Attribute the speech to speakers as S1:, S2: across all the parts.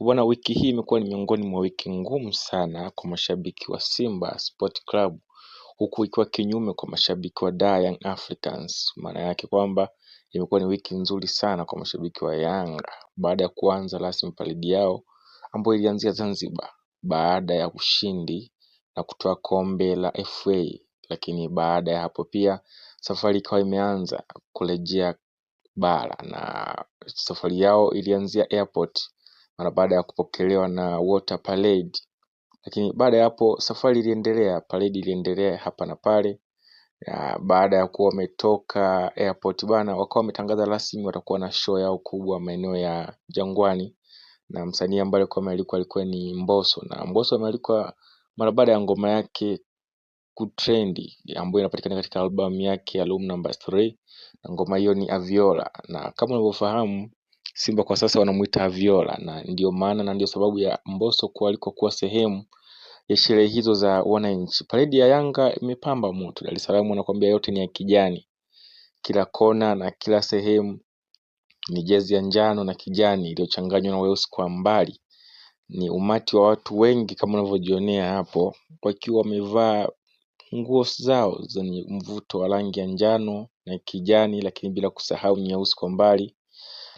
S1: Bwana, wiki hii imekuwa ni miongoni mwa wiki ngumu sana kwa mashabiki wa Simba Sport Club, huku ikiwa kinyume kwa mashabiki wa Dar Young Africans. Maana yake kwamba imekuwa ni wiki nzuri sana kwa mashabiki wa Yanga baada ya kuanza rasmi paredi yao ambayo ilianzia Zanzibar baada ya ushindi na kutoa kombe la FA, lakini baada ya hapo pia safari ikawa imeanza kurejea bara na safari yao ilianzia airport mara baada ya kupokelewa na water parade. Lakini baada ya hapo safari iliendelea, parade iliendelea hapa na pale. Ya, baada ya kuwa wametoka airport bana, wakawa wametangaza rasmi watakuwa na show yao kubwa maeneo ya Jangwani, na msanii ambaye alikuwa amealikwa alikuwa ni Mbosso, na Mbosso amealikwa mara baada ya ngoma yake kutrendi ambayo inapatikana katika albamu yake ya Room Number 3 na ngoma hiyo ni Aviola, na kama unavyofahamu Simba kwa sasa wanamuita Aviola, na ndio maana na ndio sababu ya Mbosso kualikwa kuwa sehemu ya sherehe hizo za wananchi. Paredi ya Yanga imepamba moto. Dar es Salaam wanakuambia yote ni ya kijani, kila kona na kila sehemu ni jezi ya njano na kijani iliyochanganywa na weusi kwa mbali. Ni umati wa watu wengi kama unavyojionea hapo, wakiwa wamevaa nguo zao zenye mvuto wa rangi ya njano na kijani, lakini bila kusahau nyeusi kwa mbali.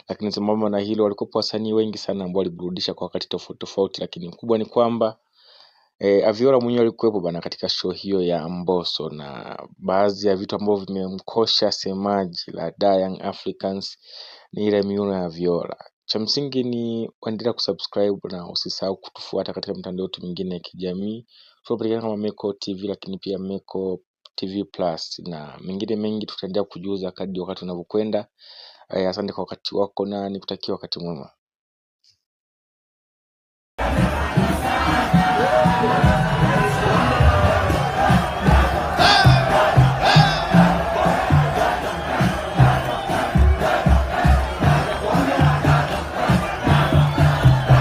S1: Lakini sambamba na hilo, walikuwepo wasanii wengi sana ambao waliburudisha kwa wakati tofauti tofauti, lakini kubwa ni kwamba Aviola mwenyewe alikuwepo bana katika show hiyo ya Mbosso, na baadhi ya vitu ambavyo vimemkosha semaji la Da Young Africans ni ile miuno ya Aviola. Cha msingi ni kuendelea kusubscribe na usisahau kutufuata katika mitandao yetu mingine ya kijamii. Tunapatikana kama Meko TV, lakini pia Meko TV Plus na mengine mengi tutaendelea kujuza kadri wakati unavyokwenda. Asante kwa wakati wako na nikutakia wakati mwema.